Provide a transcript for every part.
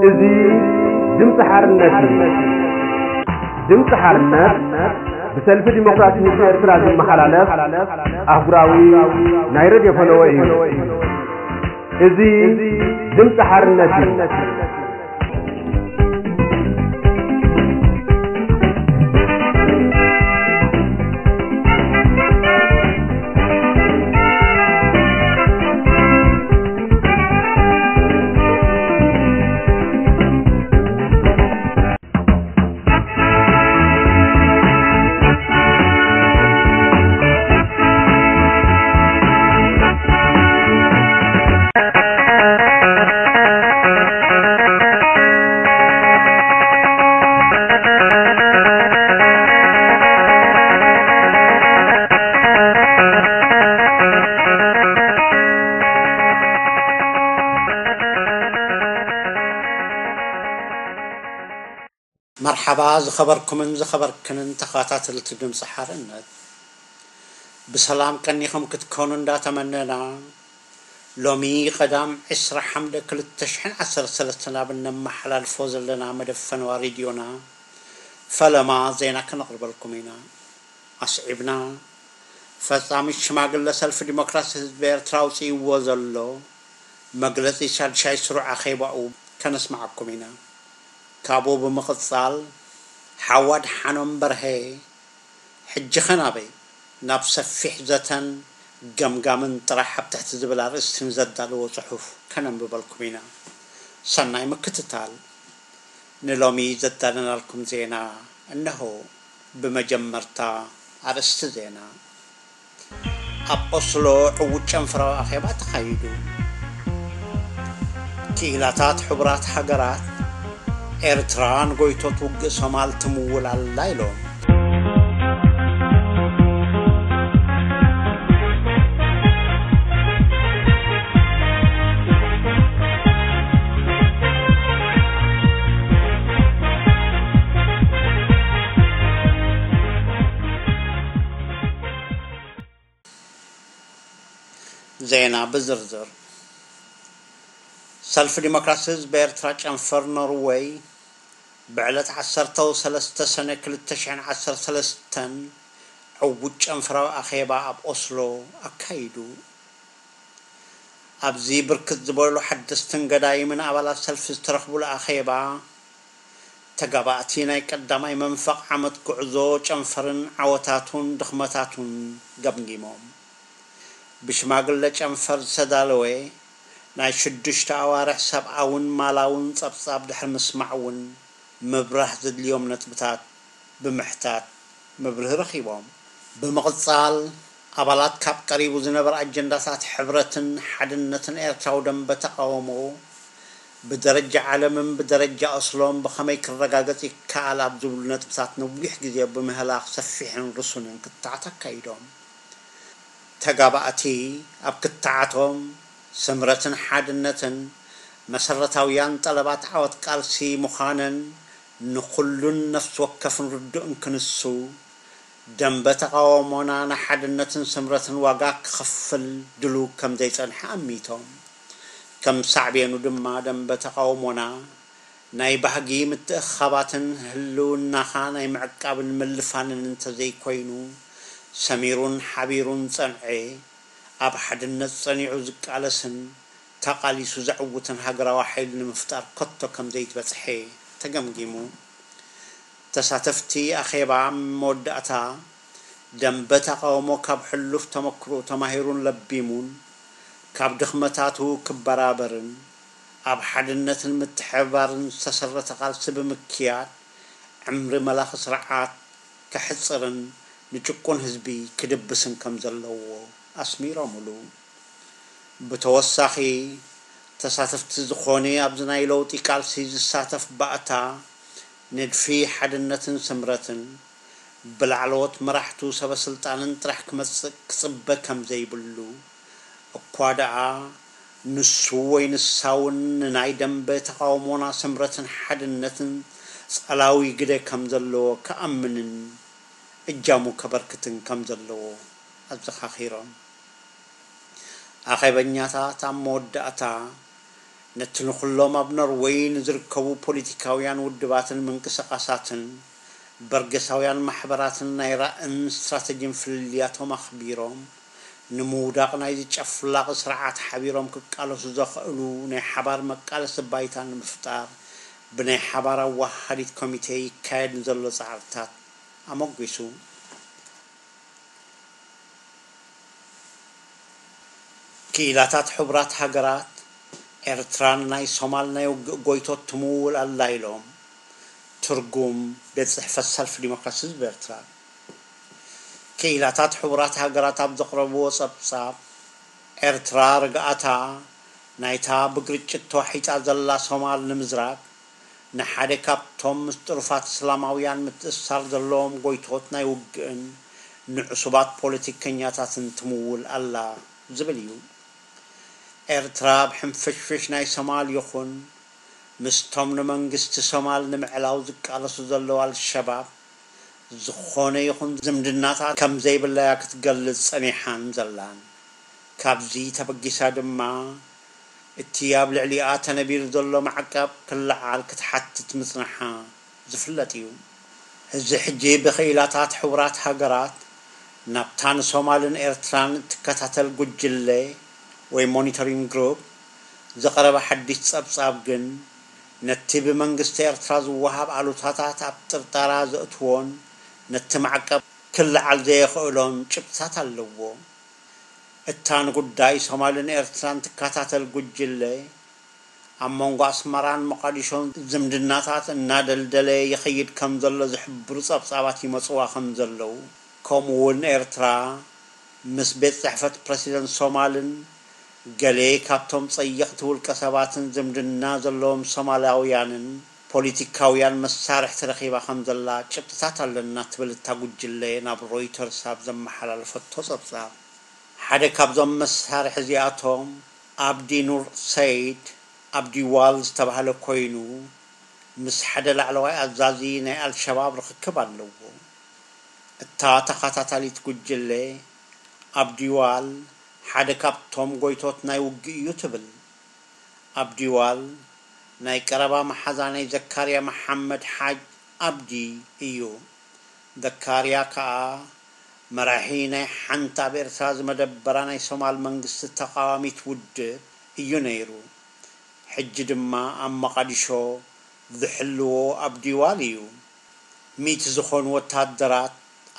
እዚ ድምፂ ሓርነት እዩ። ድምፂ ሓርነት ብሰልፊ ዲሞክራሲ ህዝቢ ኤርትራ ዝመሓላለፍ ኣህጉራዊ ናይ ሬድዮ ፈነወ እዩ። እዚ ድምፂ ሓርነት እዩ። መርሓባ ዝኸበርኩምን ዝኸበርክንን ተኸታተልቲ ድምፂ ሓርነት፣ ብሰላም ቀኒኹም ክትኮኑ እንዳተመነና፣ ሎሚ ቀዳም ዕስራ ሓምለ ክልተ ሽሕን ዓሰርተ ሰለስተን ኣብ እነመሓላልፎ ዘለና መደብ ፈነዋ ሬድዮና ፈለማ ዜና ከነቕርበልኩም ኢና። ኣስዒብና፣ ፈጻሚት ሽማግለ ሰልፊ ዲሞክራሲ ህዝቢ ኤርትራ ኣውጺእዎ ዘሎ መግለጺ ሻድሻይ ስሩዕ ኣኼባኡ ከነስምዓኩም ኢና። ካብኡ ብምቕጻል፣ ሓው ኣድሓኖም በርሀ፣ ሕጂ ኸ ናበይ? ናብ ሰፊሕ ዘተን ገምጋምን ጥራሕ ኣብ ትሕቲ ዝብል ኣርእስቲ ንዘዳለዎ ጽሑፍ ከነንብበልኩም ኢና። ሰናይ ምክትታል። ንሎሚ ዘዳለናልኩም ዜና እነሆ። ብመጀመርታ ኣርእስቲ ዜና። ኣብ ኦስሎ ዕዉት ጨንፈራዊ ኣኼባ ተኻይዱ። ክኢላታት ሕቡራት ሃገራት፣ ኤርትራ ንጎይቶት ውግእ ሶማል ትምውል ኣላ ኢሎም። ዜና ብዝርዝር። ሰልፊ ዲሞክራሲ ህዝቢ ኤርትራ ጨንፈር ኖርወይ ብዕለት ዓሰርተ ሰለስተ ሰነ ክልተ ሽሕን ዓሰርተ ሰለስተን ዕዉት ጨንፈራዊ ኣኼባ ኣብ ኦስሎ ኣካይዱ። ኣብዚ ብርክት ዝበሉ ሓደስትን ገዳይምን ኣባላት ሰልፊ ዝተረኽቡሉ ኣኼባ፣ ተጋባእቲ ናይ ቀዳማይ መንፈቕ ዓመት ጉዕዞ ጨንፈርን ዓወታቱን ድኽመታቱን ገምጊሞም። ብሽማግለ ጨንፈር ዝተዳለወ ናይ ሽዱሽተ ኣዋርሕ ሰብኣውን ማላውን ጸብጻብ ድሕሪ ምስማዕ እውን፣ ምብራህ ዘድልዮም ነጥብታት ብምሕታት መብርሂ ረኺቦም። ብምቕጻል፣ ኣባላት ካብ ቀሪቡ ዝነበረ ኣጀንዳታት ሕብረትን ሓድነትን ኤርትራዊ ደንበ ተቓውሞ ብደረጃ ዓለምን ብደረጃ ኦስሎን ብኸመይ ክረጋገጽ ይከኣል ኣብ ዝብሉ ነጥብታት ነዊሕ ግዜ ብምህላኽ ሰፊሕን ርሱንን ክትዓት ኣካይዶም። ተጋባእቲ ኣብ ክትዓቶም፣ ስምረትን ሓድነትን መሰረታውያን ጠለባት ዓወት ቃልሲ ምዃነን ንኹሉን ነፍሲ ወከፍን ርዱእን ክንሱ፣ ደንበ ተቓውሞና ንሓድነትን ስምረትን ዋጋ ክኸፍል ድሉው ከም ዘይጸንሐ ኣሚቶም። ከም ሳዕቤኑ ድማ ደንበ ተቓውሞና ናይ ባህጊ ምትእኽኻባትን ህልውናኻ ናይ ምዕቃብን ምልፋንን እንተዘይኮይኑ፣ ሰሚሩን ሓቢሩን ጸንዔ፣ ኣብ ሓድነት ጸኒዑ ዝቃለስን ተቓሊሱ ዘዕውትን ሃገራዊ ሓይሊ ንምፍጣር ከቶ ከም ዘይትበጽሐ ተገምጊሙ። ተሳተፍቲ ኣኼባ መወዳእታ፣ ደንበ ተቓውሞ ካብ ሕሉፍ ተመክሮኡ ተማሂሩን ለቢሙን፣ ካብ ድኽመታቱ ክበራበርን ኣብ ሓድነትን ምትሕብባርን ዝተሰረተ ቃልሲ ብምክያድ፣ ዕምሪ መላኺ ስርዓት ከሕጽርን ንጭቁን ህዝቢ ክድብስን ከም ዘለዎ ኣስሚሮምሉ። ብተወሳኺ፣ ተሳተፍቲ ዝኾነ ኣብዚ ናይ ለውጢ ቃልሲ ዝሳተፍ ባእታ፣ ንድፊ ሓድነትን ስምረትን ብላዕለዎት መራሕቱ ሰበ ስልጣንን ጥራሕ ክመጽእ ክጽበ ከም ዘይብሉ፣ እኳ ደኣ ንሱ ወይ ንሳ እውን ንናይ ደንበ ተቓውሞና ስምረትን ሓድነትን ጸላዊ ግደ ከም ዘለዎ ክኣምንን እጃሙ ከበርክትን ከም ዘለዎ ኣዘኻኺሮም። ኣኼበኛታት ኣብ መወዳእታ ነቲ ንኹሎም ኣብ ኖርወይ ንዝርከቡ ፖለቲካውያን ውድባትን ምንቅስቓሳትን በርገሳውያን ማሕበራትን ናይ ራእን ስትራተጂን ፍልልያቶም ኣኽቢሮም፣ ንምውዳቕ ናይዚ ጨፍላቒ ስርዓት ሓቢሮም ክቃለሱ ዘኽእሉ ናይ ሓባር መቃለሲ ባይታ ንምፍጣር ብናይ ሓባር ኣወሃሃዲት ኮሚቴ ይካየድ ንዘሎ ጻዕርታት ኣመጒሱ። ክኢላታት ሕቡራት ሃገራት፣ ኤርትራ ንናይ ሶማል ናይ ውግእ ጎይቶት ትምውል ኣላ ኢሎም። ትርጉም፣ ቤት ጽሕፈት ሰልፊ ዲሞክራሲ ህዝቢ ኤርትራ። ክኢላታት ሕቡራት ሃገራት ኣብ ዘቕረብዎ ጸብጻብ፣ ኤርትራ ርግኣታ ናይታ ብግርጭት ተዋሒጣ ዘላ ሶማል ንምዝራግ፣ ንሓደ ካብቶም ምስ ጥሩፋት እስላማውያን ምትእስሳር ዘለዎም ጎይቶት ናይ ውግእን ንዕሱባት ፖለቲከኛታትን ትምውል ኣላ ዝብል እዩ። ኤርትራ ኣብ ሕንፍሽፍሽ ናይ ሶማል ይኹን ምስቶም ንመንግስቲ ሶማል ንምዕላው ዝቃለሱ ዘለዉ ኣልሸባብ ዝኾነ ይኹን ዝምድናታት ከም ዘይብላያ ክትገልጽ ጸኒሓን ዘላን። ካብዚ ተበጊሳ ድማ እቲ ኣብ ልዕሊኣ ተነቢሩ ዘሎ ማዕቀብ ክለዓል ክትሓትት ምጽንሓ ዝፍለጥ እዩ። እዚ ሕጂ ብክኢላታት ሕቡራት ሃገራት ናብታ ንሶማልን ኤርትራን እትከታተል ጉጅለ ወይ ሞኒተሪንግ ግሩፕ ዝቐረበ ሓድሽ ጸብጻብ ግን ነቲ ብመንግስቲ ኤርትራ ዝወሃብ ኣሉታታት ኣብ ጥርጠራ ዘእትዎን ነቲ ማዕቀብ ክለዓል ዘየኽእሎን ጭብጥታት ኣለዎ። እታ ንጉዳይ ሶማልን ኤርትራን ትከታተል ጉጅለ፣ ኣብ መንጎ ኣስመራን ሞቃዲሾን ዝምድናታት እናደልደለ ይኸይድ ከም ዘሎ ዝሕብሩ ጸብጻባት ይመጽዋ ከም ዘለዉ፣ ከምኡ እውን ኤርትራ ምስ ቤት ጽሕፈት ፕረሲደንት ሶማልን ገለ ካብቶም ጸየቕቲ ውልቀ ሰባትን ዝምድና ዘለዎም ሶማላውያንን ፖለቲካውያን መሳርሕቲ ረኺባ ከም ዘላ ጭብጥታት ኣለና ትብል እታ ጉጅለ ናብ ሮይተርስ ኣብ ዘመሓላለፈቶ ጸብጻብ። ሓደ ካብዞም መሳርሒ እዚኣቶም ኣብዲ ኑር ሰይድ ኣብዲ ዋል ዝተባህለ ኮይኑ፣ ምስ ሓደ ላዕለዋይ ኣዛዚ ናይ ኣልሸባብ ርኽክብ ኣለዎ። እታ ተኸታታሊት ጉጅለ፣ ኣብዲ ዋል ሓደ ካብቶም ጎይቶት ናይ ውግእ እዩ ትብል። ኣብዲ ዋል ናይ ቀረባ መሓዛ ናይ ዘካርያ መሓመድ ሓጅ ኣብዲ እዩ። ዘካርያ ከኣ መራሒ ናይ ሓንቲ ኣብ ኤርትራ ዝመደበራ ናይ ሶማል መንግስቲ ተቓዋሚት ውድብ እዩ ነይሩ። ሕጂ ድማ ኣብ መቓዲሾ ዝሕልዎ ኣብዲ ዋል እዩ። ሚእቲ ዝኾኑ ወታደራት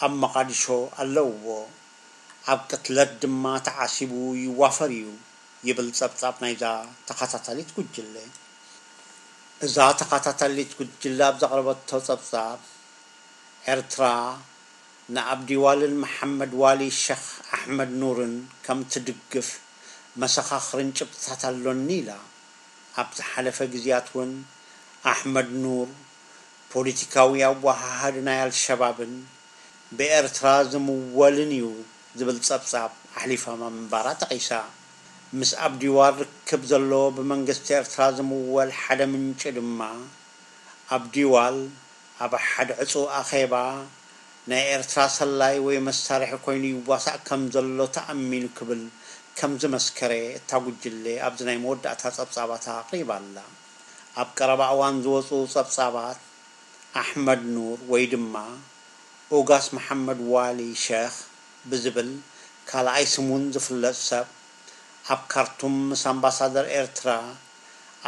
ኣብ መቓዲሾ ኣለውዎ። ኣብ ቅትለት ድማ ተዓሲቡ ይዋፈር እዩ ይብል ጸብጻብ ናይዛ ተኸታታሊት ጉጅለ። እዛ ተኸታታሊት ጉጅለ ኣብ ዘቕረበቶ ጸብጻብ፣ ኤርትራ ንኣብዲ ዋልን መሓመድ ዋሊ ሸኽ ኣሕመድ ኑርን ከም ትድግፍ መሰኻኽርን ጭብጥታት ኣሎኒ ኢላ። ኣብ ዝሓለፈ ግዜያት እውን ኣሕመድ ኑር ፖለቲካዊ ኣወሃሃዲ ናይ ኣልሸባብን ብኤርትራ ዝምወልን እዩ ዝብል ጸብጻብ ኣሕሊፋ ምንባራ ጠቒሳ። ምስ ኣብዲ ዋል ርክብ ዘለዎ ብመንግስቲ ኤርትራ ዝምወል ሓደ ምንጪ ድማ፣ ኣብዲ ዋል ኣብ ሓደ ዕጹው ኣኼባ ናይ ኤርትራ ሰላይ ወይ መሳርሒ ኮይኑ ይዋሳእ ከም ዘሎ ተኣሚኑ ክብል ከም ዝመስከረ እታ ጉጅለ ኣብዚ ናይ መወዳእታ ጸብጻባታ ኣቕሪባ ኣላ። ኣብ ቀረባ እዋን ዝወጹ ጸብጻባት፣ ኣሕመድ ኑር ወይ ድማ ኡጋስ መሓመድ ዋሊ ሸኽ ብዝብል ካልኣይ ስሙን ዝፍለጥ ሰብ፣ ኣብ ካርቱም ምስ ኣምባሳደር ኤርትራ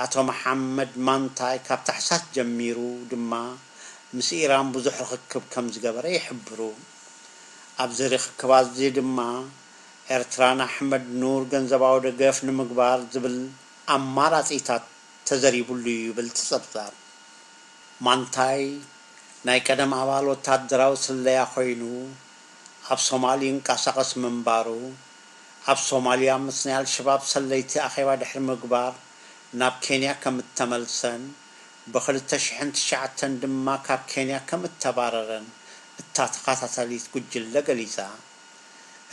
ኣቶ መሓመድ ማንታይ ካብ ታሕሳስ ጀሚሩ ድማ ምስ ኢራን ብዙሕ ርኽክብ ከም ዝገበረ ይሕብሩ። ኣብዚ ርኽክባት እዚ ድማ ኤርትራ ንኣሕመድ ኑር ገንዘባዊ ደገፍ ንምግባር ዝብል ኣማራጺታት ተዘሪቡሉ እዩ ይብል እቲ ጸብጻብ። ማንታይ ናይ ቀደም ኣባል ወታደራዊ ስለያ ኮይኑ ኣብ ሶማል ይንቀሳቐስ ምንባሩ፣ ኣብ ሶማልያ ምስ ናይ ኣልሸባብ ሰለይቲ ኣኼባ ድሕሪ ምግባር ናብ ኬንያ ከም እተመልሰን ብኽልተ ሽሕን ትሽዓተን ድማ ካብ ኬንያ ከም እተባረረን እታ ተኸታታሊት ጉጅለ ገሊጻ።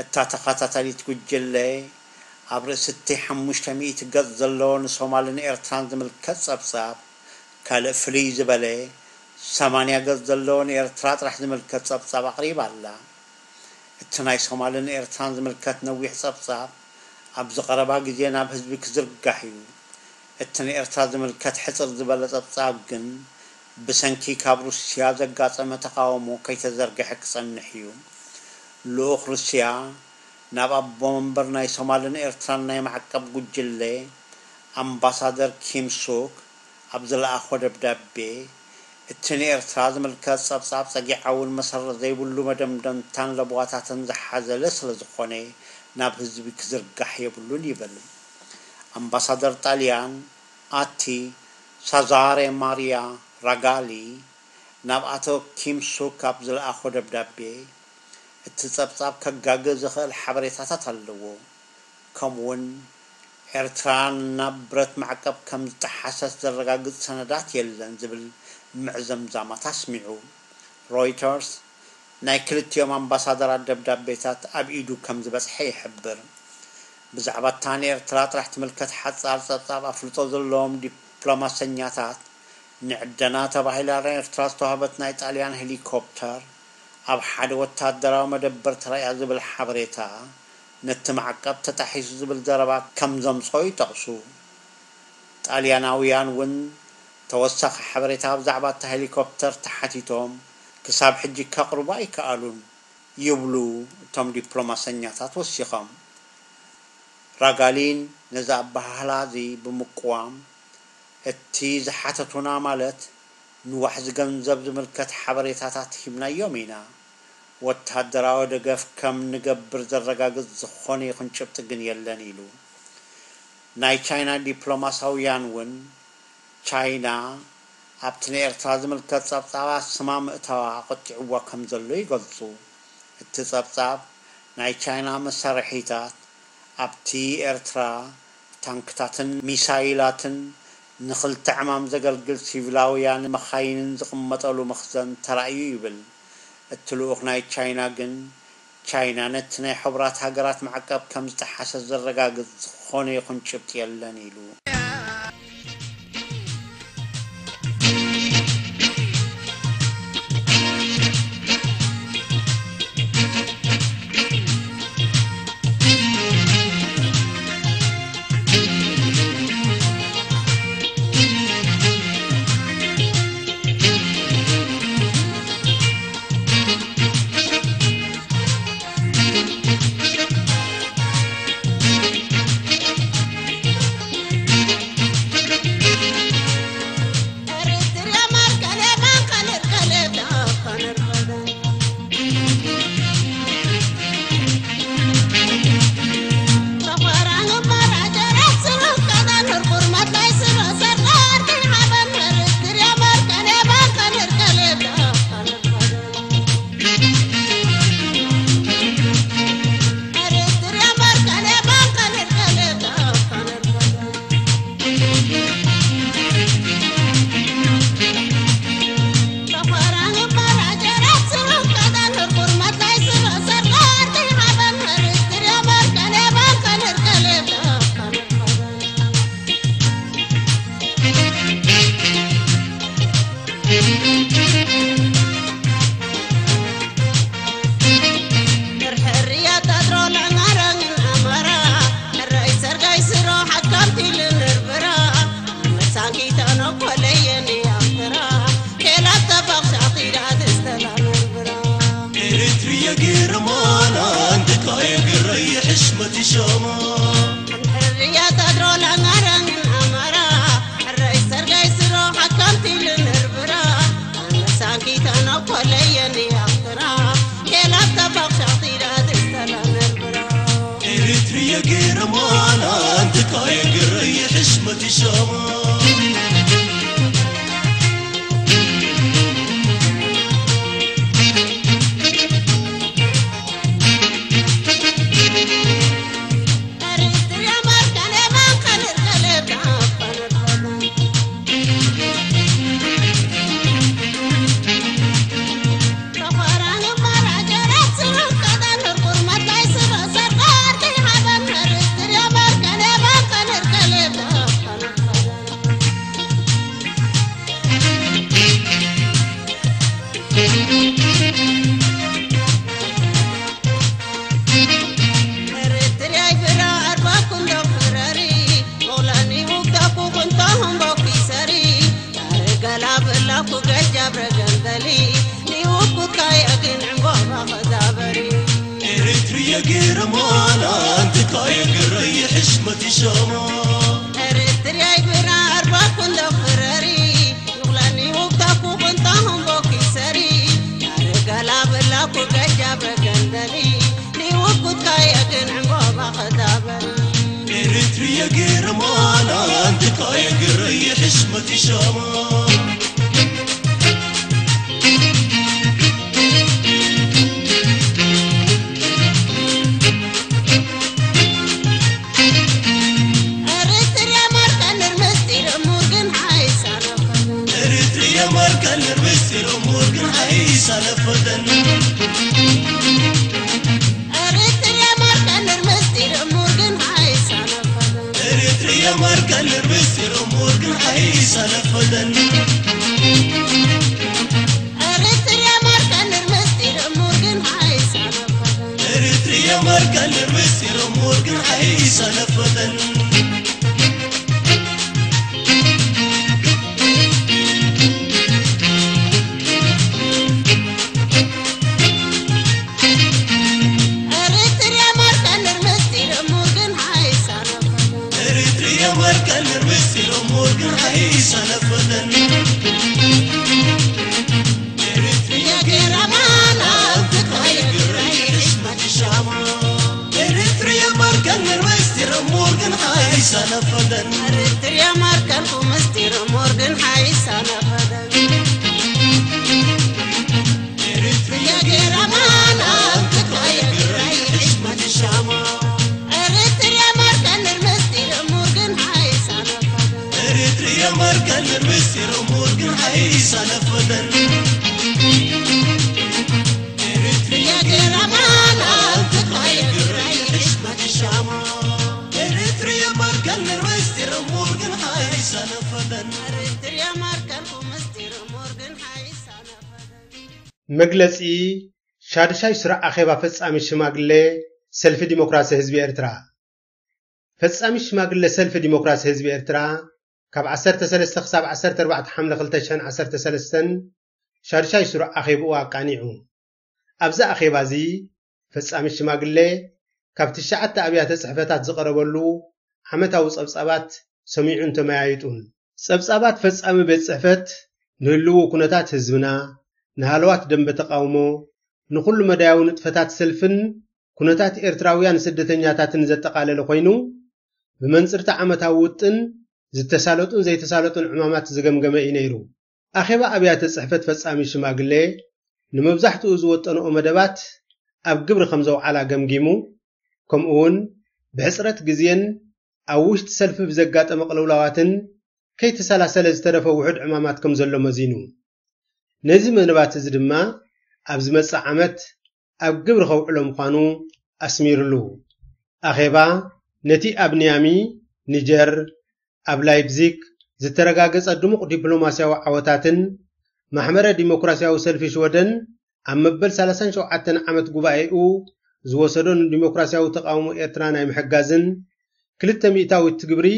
እታ ተኸታታሊት ጉጅለ ኣብ ርእሲ እቲ ሓሙሽተ ሚእቲ ገጽ ዘለዎ ንሶማልን ኤርትራን ዝምልከት ጸብጻብ፣ ካልእ ፍልይ ዝበለ ሰማንያ ገጽ ዘለዎ ንኤርትራ ጥራሕ ዝምልከት ጸብጻብ ኣቕሪባ ኣላ። እቲ ናይ ሶማልን ኤርትራን ዝምልከት ነዊሕ ጸብጻብ ኣብዚ ቀረባ ግዜ ናብ ህዝቢ ክዝርጋሕ እዩ። እቲ ንኤርትራ ዝምልከት ሕጽር ዝበለ ጸብጻብ ግን፣ ብሰንኪ ካብ ሩስያ ዘጋጠመ ተቓውሞ ከይተዘርግሐ ክጸንሕ እዩ። ልኡኽ ሩስያ ናብ ኣቦ መንበር ናይ ሶማልን ኤርትራን ናይ ማዕቀብ ጉጅለ ኣምባሳደር ኪም ሱክ ኣብ ዝለኣኾ ደብዳቤ፣ እቲ ንኤርትራ ዝምልከት ጸብጻብ ጸጊዓውን መሰረት ዘይብሉ መደምደምታን ለበዋታትን ዝሓዘለ ስለ ዝኾነ፣ ናብ ህዝቢ ክዝርጋሕ የብሉን ይብል። ኣምባሳደር ጣልያን ኣቲ ሳዛሬ ማሪያ ራጋሊ ናብ ኣቶ ኪም ሱክ ኣብ ዝለኣኾ ደብዳቤ፣ እቲ ጸብጻብ ከጋግእ ዝኽእል ሓበሬታታት ኣለዎ፣ ከምኡውን ኤርትራ ናብ ብረት ማዕቀብ ከም ዝጠሓሰት ዘረጋግጽ ሰነዳት የለን ዝብል ምዕዘምዛማት ኣስሚዑ። ሮይተርስ ናይ ክልቲኦም ኣምባሳደራት ደብዳቤታት ኣብ ኢዱ ከም ዝበጽሐ ይሕብር። ብዛዕባ እታ ንኤርትራ ጥራሕ ትምልከት ሓጻር ጸብጻብ ኣፍልጦ ዘለዎም ዲፕሎማሰኛታት፣ ንዕደና ተባሂላ ንኤርትራ ዝተዋህበት ናይ ጣልያን ሄሊኮፕተር ኣብ ሓደ ወታደራዊ መደበር ተራእያ ዝብል ሓበሬታ፣ ነቲ ማዕቀብ ተጣሒሱ ዝብል ዘረባ ከም ዘምጽኦ ይጠቕሱ። ጣልያናውያን እውን ተወሳኺ ሓበሬታ ብዛዕባ እታ ሄሊኮፕተር ተሓቲቶም፣ ክሳብ ሕጂ ከቕርቡ ኣይከኣሉን ይብሉ እቶም ዲፕሎማሰኛታት ወሲኾም። ራጋሊን ነዚ ኣበሃህላ እዚ ብምቅዋም፣ እቲ ዝሓተቱና ማለት ንዋሕዚ ገንዘብ ዝምልከት ሓበሬታታት ሂብናዮም ኢና። ወተሃደራዊ ደገፍ ከም ንገብር ዘረጋግጽ ዝኾነ ይኹን ጭብጢ ግን የለን ኢሉ። ናይ ቻይና ዲፕሎማሳውያን እውን ቻይና ኣብቲ ንኤርትራ ዝምልከት ጸብጻባት ስማ ምእታዋ ኣቖጢዕዋ ከም ዘሎ ይገልጹ። እቲ ጸብጻብ ናይ ቻይና መሳርሒታት ኣብቲ ኤርትራ ታንክታትን ሚሳይላትን ንኽልተ ዕማም ዘገልግል ሲቪላውያን መኻይንን ዝቕመጠሉ መኽዘን ተራእዩ ይብል። እቲ ልኡኽ ናይ ቻይና ግን ቻይና ነቲ ናይ ሕቡራት ሃገራት ማዕቀብ ከም ዝጠሓሰት ዘረጋግጽ ዝኾነ ይኹን ጭብጢ የለን ኢሉ። أكو قجاب رقم بلي، ليوكو كاي أكن عمبابا خزابري. إريتريا غير مانا، أنت كاي قري حشمة شاما. إريتريا يقرا أربع كل فرري، يغلاني وكاكو بنتهم بوكي سري. يا رجال أبلاكو قجاب رقم بلي، ليوكو كاي أكن عمبابا خزابري. إريتريا غير مانا، أنت كاي قري حشمة شاما. መግለጺ ሻድሻይ ስሩዕ ኣኼባ ፈጻሚ ሽማግሌ ሰልፊ ዲሞክራሲ ህዝቢ ኤርትራ። ፈጻሚ ሽማግሌ ሰልፊ ዲሞክራሲ ህዝቢ ኤርትራ ካብ ዓሰርተ ሰለስተ ክሳብ ዓሰርተ ኣርባዕተ ሓምለ ክልተ ሽሕን ዓሰርተ ሰለስተን ሻድሻይ ስሩዕ ኣኼብኡ ኣቃኒዑ። ኣብዚ ኣኼባ እዚ ፈጻሚ ሽማግሌ ካብ ትሽዓተ ኣብያተ ጽሕፈታት ዝቐረበሉ ዓመታዊ ጸብጻባት ሰሚዑን ተመያይጡን። ጸብጻባት ፈጻሚ ቤት ጽሕፈት ንህልዉ ኩነታት ህዝብና፣ ንሃለዋት ደንበ ተቃውሞ፣ ንኹሉ መዳያዊ ንጥፈታት ሰልፍን ኩነታት ኤርትራውያን ስደተኛታትን ዘጠቓለለ ኮይኑ፣ ብመንጽርታ ዓመታዊ ውጥን ዝተሳለጡን ዘይተሳለጡን ዕማማት ዝገምገመ እዩ ነይሩ። ኣኼባ ኣብያተ ጽሕፈት ፈጻሚ ሽማግሌ ንመብዛሕትኡ ዝወጠንኦ መደባት ኣብ ግብሪ ከም ዘውዓላ ገምጊሙ፣ ከምኡውን ብሕጽረት ግዜን ኣብ ውሽጢ ሰልፊ ብዘጋጠመ ቅልውላዋትን ከይተሰላሰለ ዝተረፈ ውሑድ ዕማማት ከም ዘሎ መዚኑ። ነዚ መደባት እዚ ድማ ኣብ ዝመጽእ ዓመት ኣብ ግብሪ ከውዕሎ ምዃኑ ኣስሚርሉ። ኣኼባ ነቲ ኣብ ኒያሚ፣ ኒጀር፣ ኣብ ላይፕዚግ ዝተረጋገጸ ድሙቕ ዲፕሎማስያዊ ዓወታትን ማሕበረ ዲሞክራስያዊ ሰልፊ ሽወደን ኣብ መበል ሰላሳን ሸውዓተን ዓመት ጉባኤኡ ዝወሰዶ ንዲሞክራስያዊ ተቃውሞ ኤርትራ ናይ ምሕጋዝን ክልተ ሚእታዊት ትግብሪ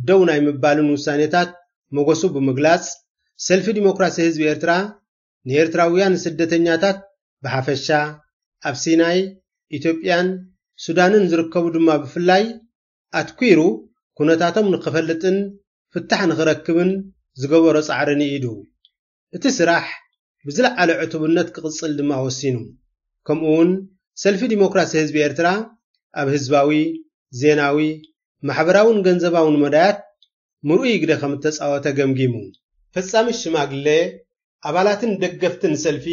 ደው ናይ ምባልን ውሳኔታት መጎሱ ብምግላጽ፣ ሰልፊ ዲሞክራሲ ህዝቢ ኤርትራ ንኤርትራውያን ስደተኛታት ብሓፈሻ፣ ኣብ ሲናይ፣ ኢትዮጵያን ሱዳንን ዝርከቡ ድማ ብፍላይ ኣትኲሩ ኩነታቶም ንኽፈልጥን ፍታሕ ንኽረክብን ዝገበሮ ጻዕሪ ንኢዱ። እቲ ስራሕ ብዝለዓለ ዕቱብነት ክቕጽል ድማ ወሲኑ። ከምኡውን ሰልፊ ዲሞክራሲ ህዝቢ ኤርትራ ኣብ ህዝባዊ፣ ዜናዊ፣ ማሕበራውን ገንዘባውን መዳያት ምርኡይ ግደ ከም እተጻወተ ገምጊሙ። ፈጻሚ ሽማግሌ፣ ኣባላትን ደገፍትን ሰልፊ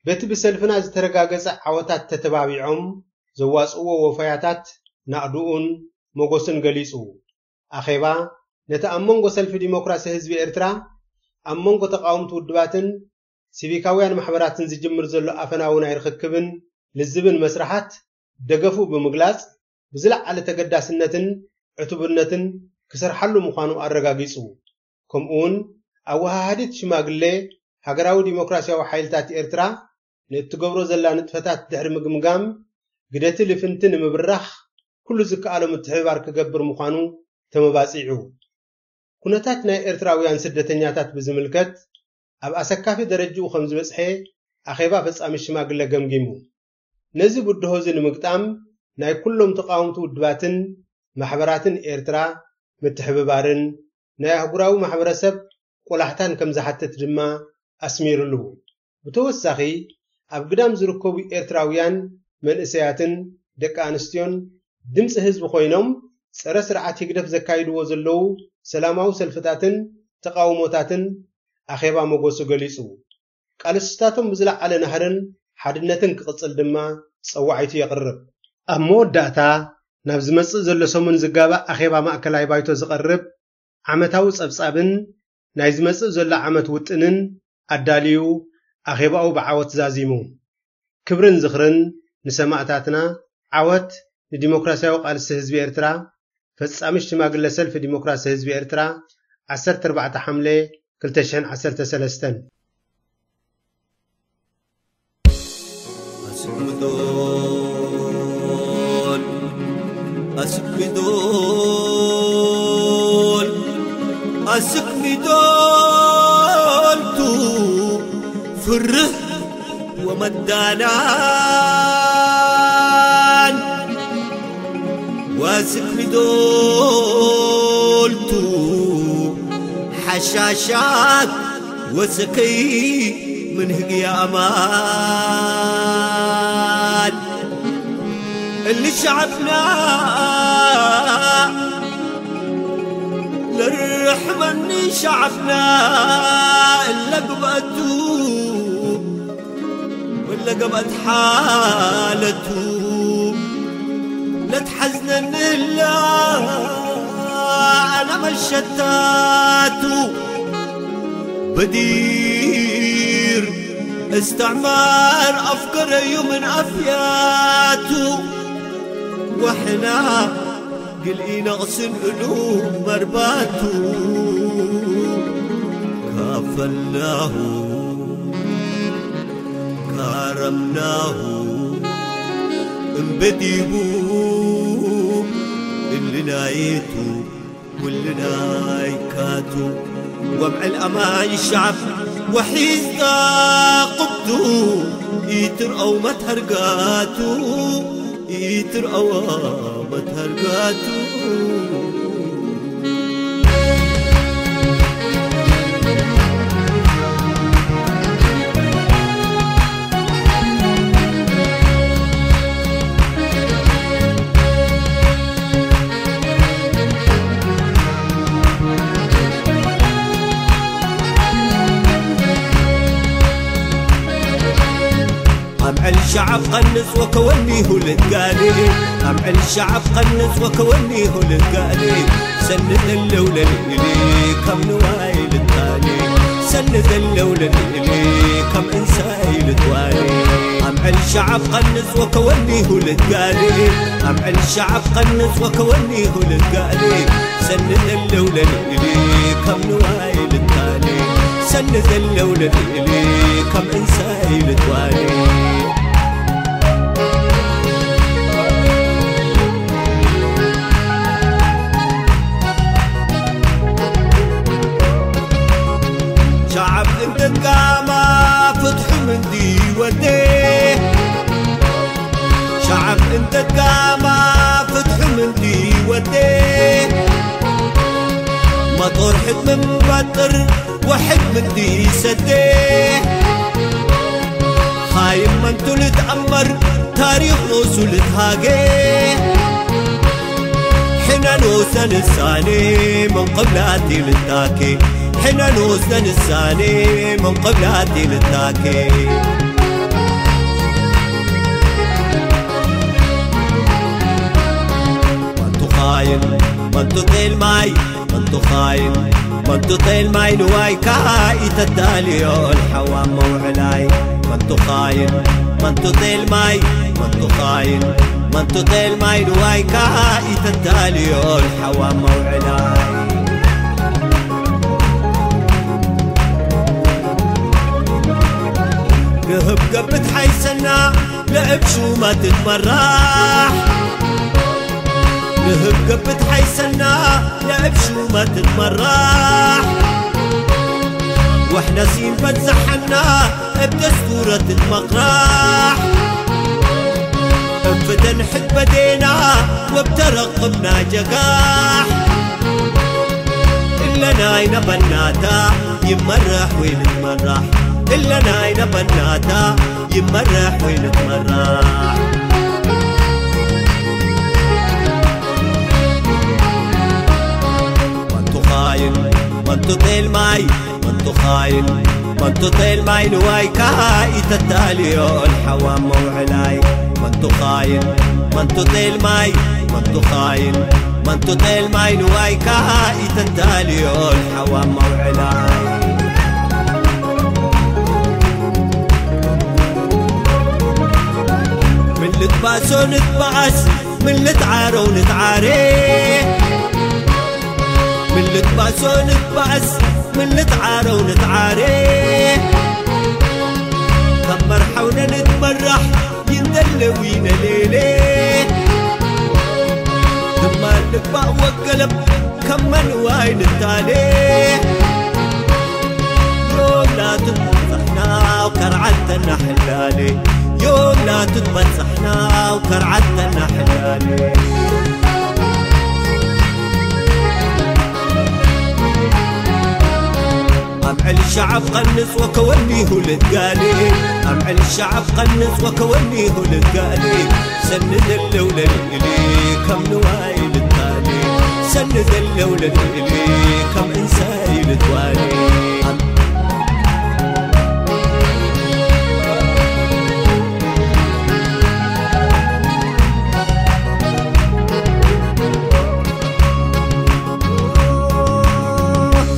በቲ ብሰልፍና ዝተረጋገጸ ዓወታት ተተባቢዖም ዘዋጽእዎ ወፈያታት ናእድኡን መጎስን ገሊጹ። ኣኼባ ነቲ ኣብ መንጎ ሰልፊ ዲሞክራሲ ህዝቢ ኤርትራ፣ ኣብ መንጎ ተቃወምቲ ውድባትን ሲቪካውያን ማሕበራትን ዝጅምር ዘሎ ኣፈናዊ ናይ ርኽክብን ልዝብን መስርሓት ደገፉ ብምግላጽ፣ ብዝለዓለ ተገዳስነትን ዕቱብነትን ክሰርሓሉ ምዃኑ ኣረጋጊጹ። ከምኡውን ኣወሃሃዲት ሽማግሌ ሃገራዊ ዲሞክራስያዊ ሓይልታት ኤርትራ ንእትገብሮ ዘላ ንጥፈታት ድሕሪ ምግምጋም፣ ግደቲ ልፍንቲ ንምብራኽ ኩሉ ዝከኣሎ ምትሕብባር ክገብር ምዃኑ ተመባጺዑ። ኩነታት ናይ ኤርትራውያን ስደተኛታት ብዝምልከት፣ ኣብ ኣሰካፊ ደረጅኡ ከም ዝበጽሐ ኣኼባ ፈጻሚ ሽማግለ ገምጊሙ። ነዚ ብድሆ እዚ ንምግጣም ናይ ኩሎም ተቓወምቲ ውድባትን ማሕበራትን ኤርትራ ምትሕብባርን ናይ ኣህጉራዊ ማሕበረሰብ ቆላሕታን ከም ዝሓትት ድማ ኣስሚሩሉ። ብተወሳኺ ኣብ ግዳም ዝርከቡ ኤርትራውያን መንእሰያትን ደቂ ኣንስትዮን ድምፂ ህዝቢ ኮይኖም ጸረ ስርዓት ህግደፍ ዘካይድዎ ዘለዉ ሰላማዊ ሰልፍታትን ተቓውሞታትን ኣኼባ መጎሱ ገሊጹ። ቃልስታቶም ብዝለዓለ ናህርን ሓድነትን ክቕጽል ድማ ጸዋዒቱ የቕርብ። ኣብ መወዳእታ ናብ ዝመጽእ ዘሎ ሰሙን ዝጋባእ ኣኼባ ማእከላይ ባይቶ ዝቐርብ ዓመታዊ ጸብጻብን ናይ ዝመጽእ ዘሎ ዓመት ውጥንን ኣዳልዩ ኣኼባኡ ብዓወት ዛዚሙ። ክብርን ዝኽርን ንሰማእታትና፣ ዓወት ንዲሞክራስያዊ ቃልሲ ህዝቢ ኤርትራ። ፈጻሚ ሽማግለ ሰልፊ ዲሞክራሲ ህዝቢ ኤርትራ፣ ዓሰርተ ኣርባዕተ ሓምለ ክልተ ሽሕን ዓሰርተ ሰለስተን። ኣስሚዶል፣ ኣስሚዶል፣ ኣስሚዶል ቱ ፍርህ ወመዳላን ወስክሚዶልቱ ሓሻሻት ወሰከይ ምን ህግያ ኣማል እሊ ሸዓብና ለርሕመኒ ሸዓብና እለ ግብኣቱ ወለ ገባት ሓለቱ ለትሓዝነኒ እላ ኣነ መሸታቱ በዲር እስተዕማር ኣፍገረዩ ምን ኣፍያቱ ወሕና ግልኢ ነቕስን እሉ መርባቱ ካፈልናሁ ካረምናሁ እምበዲቡ እልናየቱ ውልናይ ካቱ ወምዕል ኣማን ሸዓብ ወሒዝታ ቁብቱ ኢትርአው መትሃርጋቱ ኢትርአዋ መትሃርጋቱ ኣምዕል ሸዓብ ቐንጽ ወከወኒሁ ልትጋሌ ኣምዕል ሸዓብ ቐንጽ ወከወኒሁ ልትጋሌ ሰኒ ዘለው ለልእሊ ከም ንዋይ ልታሌ ሰኒ ዘለው ለልእሊ ከም እንሳይ ልትዋሌ ኣምዕል ሸዓብ ቐንጽ ወከወኒሁ ልትጋሌ ኣምዕል ሸዓብ ቐንጽ ወከወኒሁ ልትጋሌ ሰኒ ዘለው ለልእሊ ከም ንዋይ ልታሌ ሰኒ ዘለው ለልእሊ ከም እንሳይ ልትዋሌ ሸዓብ እንተትጋማ ፍትሑ ምንዲ ወዴ ሸዓብ እንተትጋማ ፍትሑ ምንዲ ወዴ መጦር ሕድ ምንባጥር ወሕድ ምንዲ ሰዴ ኻይም መንቱ ልትኣመር ታሪኽ ኖሱ ልትሃጌ ሕነኖ ሰንሳኔ ምን ቅብላት ልታኬ ሕነኖ ሰንሳኔ ምን ቅብላት ልታኬ መንቱ ኻይን መንቱ ጤልማይ መንቱ ኻይን መንቱ ጤልማይ ንዋይካ ኢተዳልዮ ልሓዋ መውዕላይ መንቱ ኻይን መንቱ ጤልማይ መንቱ ኻይን መንቱ ጤልማይ ንዋይካ ኢተዳልዮ ልሓዋ መውዕላይ ንህብ ገብት ሓይሰና ለእብ ሹመት ትመራሕ ንህብ ገብት ሓይሰና ለእብ ሹመት ትመራሕ ወሕ ነሲን በዝሓና እብ ደስቱረት መቕራሕ፣ እብ ፍተን ሕትበቴና ወብ ተረኽብና ጀጋሕ። እለናይ ነበናታ ይመራሕ ወይ ንትመራሕ፣ እለናይ ነበናታ ይመራሕ ወይ ንትመራሕ። መንቱ ኻይን መንቱ ጤልማይ፣ መንቱ ኻይን መንቱ ጤልማይ፣ ንዋይካ ኢተታልዮ ንሓዋ መውዕላይ። መንቱ ኻይን መንቱ ጤልማይ፣ መንቱ ኻይን መንቱ ጤልማይ፣ ንዋይካ ኢተታልዮ ንሓዋ መውዕላይ። ምን ልትባሶ ንትባኣስ፣ ምን ልትዓረው ንትዓሬ። ምን ልትባሶ ንትባኣስ፣ ምን ልትዓረው ንትዓሬ። ካብ መርሓውነ ንትመራሕ ይንደለዊ ነሌሌ። ድማ ልግባእ ወገለብ ከም መንዋይ ንታሌ። ዮም ላትትበጽሕና ከርዓተና ሕላሌ። ዮም ላትትበጽሕና ከርዓተና ሕላሌ። ኣምዕል ሸዓብ ቀንጽ ወከወኒሁ ልትጋሌ። ኣምዕል ሸዓብ ቀንጽ ወከወኒሁ ልትጋሌ። ሰኒ ደለው ለልእሊ ከም ንዋይ ልታሌ። ሰኒ ደለው ለልእሊ ከም እንሳይ ልትዋሌ።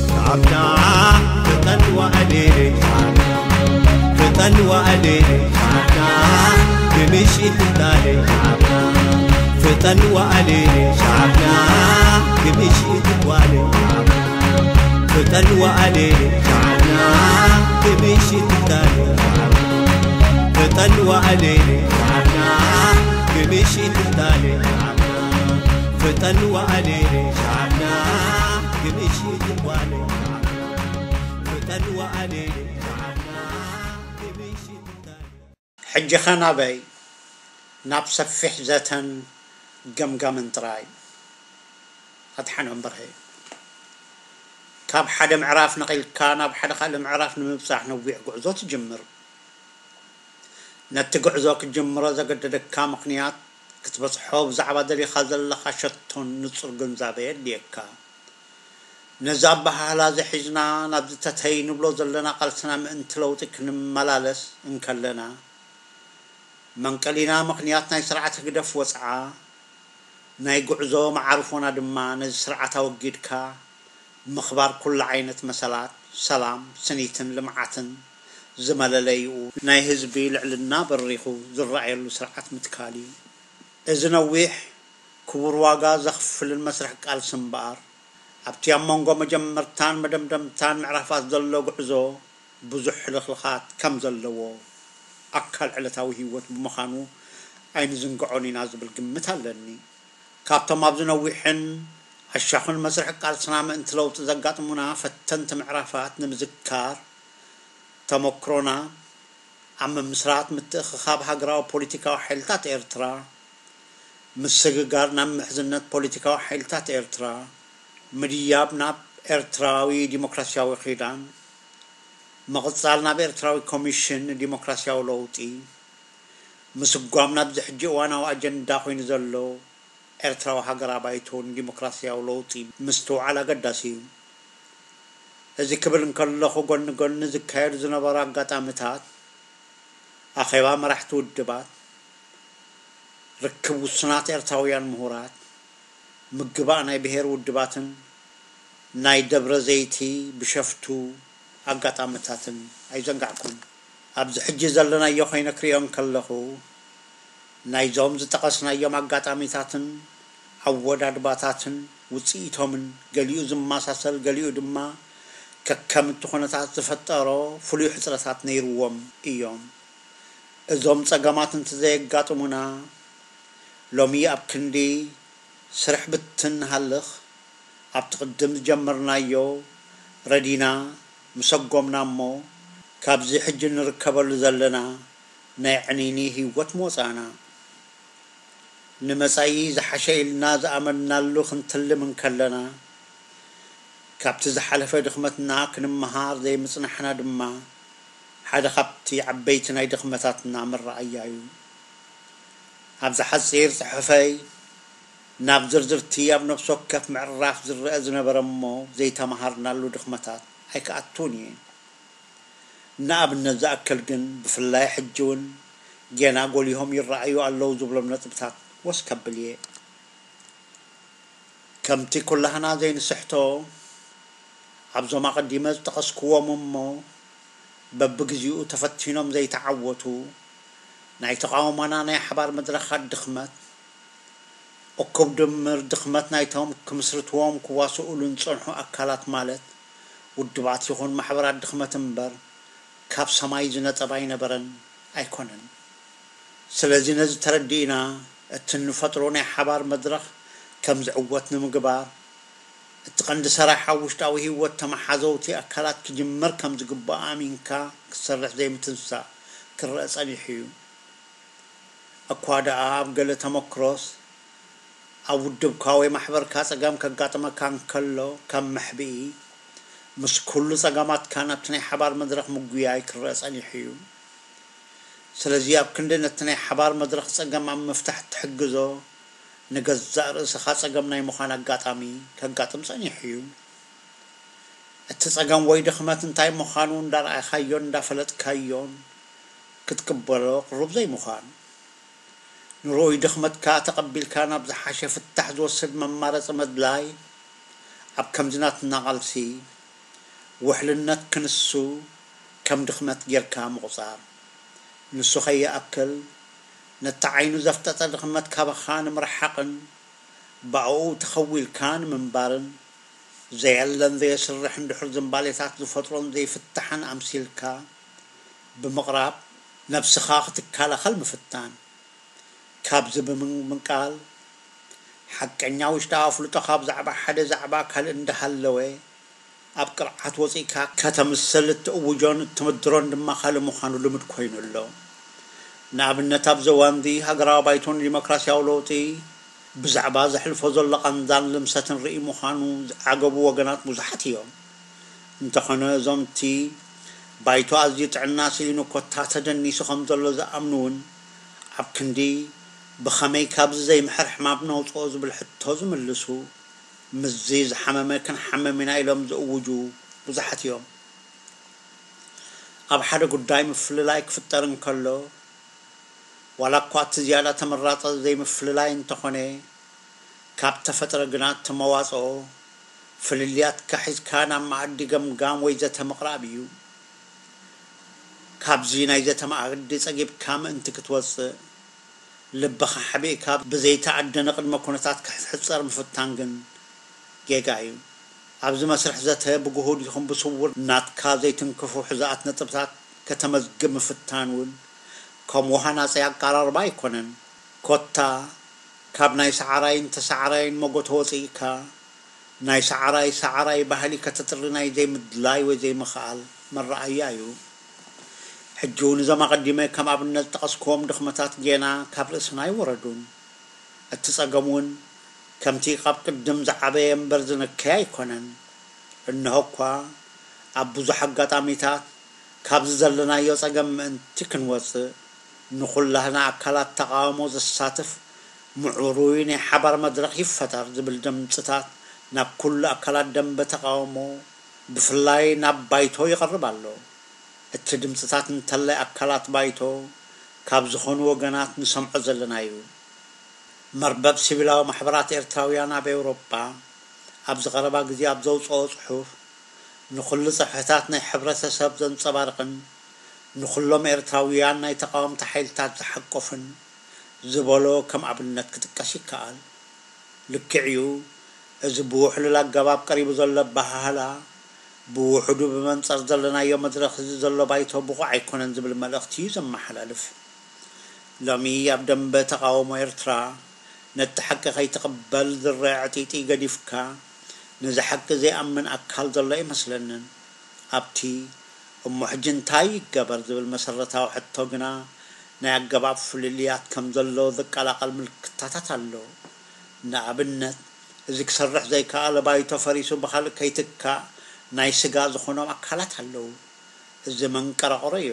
ሸዓብና ፍጠን ወኣሌ ሸዓብና፣ ፍጠን ወኣሌ ሸዓብና፣ ብምሽት ትታሌ ሸዓብና፣ ፍጠን ወኣሌ ሸዓብና፣ ብምሽት ትዋሌ ሸዓብና፣ ፍጠን ወኣሌ ሸዓብና፣ ብምሽት ትታሌ ሸዓብና፣ ፍጠን ወኣሌ ሸዓብና፣ ብምሽት ትታሌ ሸዓብና፣ ፍጠን ወኣሌ ሸዓብና፣ ብምሽት ትዋሌ ሸዓብና፣ ፍጠን ወኣሌ ሸዓብና፣ ብምሽት ትታሌ። ሕጂ ኸ ናበይ? ናብ ሰፊሕ ዘተን ገምጋምን ጥራይ። ኣድሓኖም በርሀ። ካብ ሓደ ምዕራፍ ነቒልካ ናብ ሓደ ካልእ ምዕራፍ ንምብጻሕ ነዊሕ ጉዕዞ ትጅምር። ነቲ ጉዕዞ ክትጅምሮ ዘገደደካ ምኽንያት፣ ክትበጽሖ ብዛዕባ ደሊኻ ዘለኻ ሸቶን ንጹር ግንዛበ የድልየካ። ነዚ ኣበሃህላ እዚ ሒዝና ናብዚ ተተይ ንብሎ ዘለና ቃልስና ምእንቲ ለውጢ ክንመላለስ እንከለና፣ መንቀሊና ምኽንያት ናይ ስርዓት ህግደፍ ወጽዓ፣ ናይ ጉዕዞ መዓርፎና ድማ ነዚ ስርዓት ኣወጊድካ ምኽባር ኩሉ ዓይነት መሰላት፣ ሰላም፣ ስኒትን ልምዓትን ዝመለለይኡ ናይ ህዝቢ ልዕልና በሪኹ ዝረኣየሉ ስርዓት ምትካል እዩ። እዚ ነዊሕ ክቡር ዋጋ ዘኽፍልን መስርሕ ቃልሲ እምበኣር፣ ኣብቲ ኣብ መንጎ መጀመርታን መደምደምታን ምዕራፋት ዘሎ ጉዕዞ ብዙሕ ሕልኽልኻት ከም ዘለዎ ኣካል ዕለታዊ ህይወት ብምዃኑ ኣይንዝንግዖን ኢና ዝብል ግምት ኣለኒ። ካብቶም ኣብዚ ነዊሕን ኣሻኹን መስርሕ ቃልስና ምእንቲ ለውጢ ዘጋጥሙና ፈተንቲ ምዕራፋት ንምዝካር፣ ተመክሮና ኣብ ምምስራት ምትእኽኻብ ሃገራዊ ፖለቲካዊ ሓይልታት ኤርትራ፣ ምስግጋር ናብ ምሕዝነት ፖለቲካዊ ሓይልታት ኤርትራ፣ ምድያብ ናብ ኤርትራዊ ዲሞክራስያዊ ኪዳን፣ ምቕጻል ናብ ኤርትራዊ ኮሚሽን ንዲሞክራስያዊ ለውጢ፣ ምስጓም ናብዚ ሕጂ እዋናዊ ኣጀንዳ ኮይኑ ዘሎ ኤርትራዊ ሃገራዊ ባይቶ ንዲሞክራስያዊ ለውጢ ምስትውዓል ኣገዳሲ እዩ። እዚ ክብል እንከለኹ፣ ጎኒ ጎኒ ዝካየዱ ዝነበሩ ኣጋጣሚታት፣ ኣኼባ መራሕቲ ውድባት፣ ርክብ ውሱናት ኤርትራውያን ምሁራት፣ ምግባእ ናይ ብሄር ውድባትን ናይ ደብረ ዘይቲ ብሸፍቱ ኣጋጣሚታትን ኣይዘንጋዕኩን። ኣብዚ ሕጂ ዘለናዮ ኮይነ ክሪኦ እንከለኹ፣ ናይዞም ዝጠቐስናዮም ኣጋጣሚታትን ኣወዳድባታትን ውጽኢቶምን፣ ገሊኡ ዝመሳሰል፣ ገሊኡ ድማ ከከም እቲ ኩነታት ዝፈጠሮ ፍሉይ ሕጽረታት ነይርዎም እዮም። እዞም ጸገማት እንተዘየጋጥሙና፣ ሎሚ ኣብ ክንዲ ስርሕ ብትን ንሃልኽ፣ ኣብቲ ቅድም ዝጀመርናዮ ረዲና ምሰጎምና እሞ፣ ካብዚ ሕጂ ንርከበሉ ዘለና ናይ ዕንይንይ ህይወት ምወጻእና። ንመጻኢ ዝሓሸ ኢልና ዝኣመንናሉ ክንትልም እንከለና፣ ካብቲ ዝሓለፈ ድኽመትና ክንመሃር ዘይምጽናሕና ድማ ሓደ ካብቲ ዓበይቲ ናይ ድኽመታትና መረኣያ እዩ። ኣብዚ ሓጺር ጽሑፈይ ናብ ዝርዝርቲ ኣብ ነፍሲ ወከፍ ምዕራፍ ዝረአ ዝነበረ እሞ ዘይተመሃርናሉ ድኽመታት ኣይክኣቱን እየ። ንኣብነት ዝኣክል ግን፣ ብፍላይ ሕጂ እውን ጌና ጎሊሆም ይረኣዩ ኣለዉ ዝብሎም ነጥብታት ወስ ከብል እየ። ከምቲ ኩላህና ዘይንስሕቶ፣ ኣብዞም ኣቐዲመ ዝጠቐስክዎም እሞ በብግዜኡ ተፈቲኖም ዘይተዓወቱ ናይ ተቓውሞና ናይ ሓባር መድረኻት ድኽመት፣ እኩብ ድምር ድኽመት ናይቶም ክምስርትዎም ክዋስኡሉን ዝጸንሑ ኣካላት፣ ማለት ውድባት ይኹን ማሕበራት ድኽመት እምበር፣ ካብ ሰማይ ዝነጸበ ኣይነበረን ኣይኮነን። ስለዚ ነዚ ተረዲእና፣ እቲ እንፈጥሮ ናይ ሓባር መድረኽ ከም ዝዕወት ንምግባር፣ እቲ ቀንዲ ሰራሕ ኣብ ውሽጣዊ ህይወት ተመሓዘውቲ ኣካላት ክጅመር ከም ዝግባእ ኣሚንካ ክትሰርሕ ዘይምትንሳእ ክረአ ጸኒሑ እዩ። እኳ ደኣ ኣብ ገለ ተመክሮስ፣ ኣብ ውድብካ ወይ ማሕበርካ ጸገም ከጋጥመካ እንከሎ፣ ከም መሕብኢ፣ ምስ ኩሉ ጸገማትካ ናብቲ ናይ ሓባር መድረኽ ምጉያይ ክረአ ጸኒሑ እዩ። ስለዚ ኣብ ክንዲ ነቲ ናይ ሓባር መድረኽ ጸገም ኣብ ምፍታሕ እትሕግዞ፣ ንገዛእ ርእስኻ ጸገም ናይ ምዃን ኣጋጣሚ ከጋጥም ጸኒሑ እዩ። እቲ ጸገም ወይ ድኽመት እንታይ ምዃኑ እንዳረኣኻዮን እንዳፈለጥካዮን ክትቅበሎ ቅሩብ ዘይምዃን። ንርኡይ ድኽመትካ ተቐቢልካ ናብ ዝሓሸ ፍታሕ ዝወስድ መማረጺ ምድላይ፣ ኣብ ከምዚ ናትና ቃልሲ፣ ውሕልነት ክንሱ ከም ድኽመት ጌርካ ምቑጻር። ንሱ ከይኣክል፣ ነቲ ዓይኑ ዘፍጠጠ ድኽመት ካባኻ ንምርሓቕን ብኣኡ ተኸዊልካ ንምንባርን፣ ዘየለን ዘየስርሕን ድሑር ዝንባሌታት ዝፈጥሮን ዘይፍታሕን ኣምሲልካ ብምቕራብ፣ ነብስኻ ክትከላኸል ምፍታን። ካብዚ ብምንቃል፣ ሓቀኛ ውሽጣዊ ኣፍልጦኻ ብዛዕባ ሓደ ዛዕባ ካልእ እንዳሃለወ፣ ኣብ ቅርዓት ወጺእካ ከተምስል እትእውጆን እትምድሮን ድማ ካልእ ምዃኑ ልሙድ ኮይኑ ኣሎ። ንኣብነት፣ ኣብዚ እዋንዚ ሃገራዊ ባይቶ ንዲሞክራስያዊ ለውጢ ብዛዕባ ዘሕልፎ ዘሎ ቃንዛን ልምሰትን ርኢ ምዃኑ ዝዓገቡ ወገናት ብዙሓት እዮም። እንተኾነ፣ እዞም እቲ ባይቶ ኣዝዩ ጥዕና ስኢኑ ኮታ ተደኒሱ ከም ዘሎ ዝኣምኑ እውን፣ ኣብ ክንዲ ብኸመይ ካብዚ ዘይምሕር ሕማም ነውጽኦ ዝብል ሕቶ ዝምልሱ፣ ምስዚ ዝሓመመ ክንሓምም ኢና ኢሎም ዝእውጁ ብዙሓት እዮም። ኣብ ሓደ ጉዳይ ምፍልላይ ክፍጠር እንከሎ፣ ዋላ እኳ እቲ ዝያዳ ተመራጸ ዘይምፍልላይ እንተኾነ፣ ካብ ተፈጥረ ግና እቲ መዋጽኦ፣ ፍልልያትካ ሒዝካ ናብ መኣዲ ገምጋም ወይ ዘተ ምቕራብ እዩ። ካብዚ ናይ ዘተ መኣዲ ጸጊብካ ምእንቲ ክትወጽእ፣ ልብኻ ሓቢእካ ብዘይተኣደነ ቅድመ ኩነታት ክትሕጸር ምፍታን ግን ጌጋ እዩ። ኣብዚ መስርሕ ዘተ ብግሁድ ይኹን ብስውር ናትካ ዘይትንክፉ ሕዛኣት ነጥብታት ከተመዝግብ ምፍታን እውን ከምኡ ሃናጺ ኣቀራርባ ኣይኮነን። ኮታ ካብ ናይ ሰዓራይን ተሰዓራይን መጎተ ወጺእካ፣ ናይ ሰዓራይ ሰዓራይ ባህሊ ከተጥሪ ናይ ዘይምድላይ ወይ ዘይምኽኣል መረኣያ እዩ። ሕጂ እውን እዞም ኣቐዲመ ከም ኣብነት ዝጠቐስክዎም ድኽመታት ጌና ካብ ርእስና ኣይወረዱን። እቲ ጸገም እውን ከምቲ ካብ ቅድም ዝዓበየ እምበር ዝነከየ ኣይኮነን። እንሆ እኳ ኣብ ብዙሕ ኣጋጣሚታት ካብዚ ዘለናዮ ጸገም ምእንቲ ክንወጽእ፣ ንኹላህና ኣካላት ተቓውሞ ዘሳትፍ ምዕሩይ ናይ ሓባር መድረኽ ይፈጠር ዝብል ድምጽታት ናብ ኩሉ ኣካላት ደንበ ተቓውሞ፣ ብፍላይ ናብ ባይቶ ይቐርብ ኣሎ። እቲ ድምጽታት እንተላይ ኣካላት ባይቶ ካብ ዝኾኑ ወገናት ንሰምዖ ዘለና እዩ። መርበብ ሲቪላዊ ማሕበራት ኤርትራውያን ኣብ ኤውሮጳ ኣብዚ ቀረባ ግዜ ኣብ ዘውጽኦ ጽሑፍ፣ ንኹሉ ጽፍሕታት ናይ ሕብረተሰብ ዘንጸባርቕን ንኹሎም ኤርትራውያን ናይ ተቓወምቲ ሓይልታት ዝሓቆፍን ዝበሎ ከም ኣብነት ክጥቀስ ይከኣል። ልክዕ እዩ፣ እዚ ብውሕሉል ኣገባብ ቀሪቡ ዘሎ ኣበሃህላ፣ ብውሑዱ ብመንጸር ዘለናዮ መድረኽ እዚ ዘሎ ባይቶ ብቑዕ ኣይኮነን ዝብል መልእኽቲ እዩ ዘመሓላልፍ። ሎሚ ኣብ ደንበ ተቓውሞ ኤርትራ፣ ነቲ ሓቂ ከይትቕበል ዝረአ ዕጢጢ ገዲፍካ፣ ነዚ ሓቂ ዘይኣምን ኣካል ዘሎ ኣይመስለንን። ኣብቲ "እሞ ሕጂ እንታይ ይገበር?" ዝብል መሰረታዊ ሕቶ ግና፣ ናይ ኣገባብ ፍልልያት ከም ዘሎ ዘቀላቕል ምልክታታት ኣሎ። ንኣብነት፣ እዚ ክሰርሕ ዘይከኣለ ባይቶ ፈሪሱ ብኻልእ ከይትካእ ናይ ስጋ ዝኾኖም ኣካላት ኣለዉ። እዚ መንቀራቕሮ እዩ።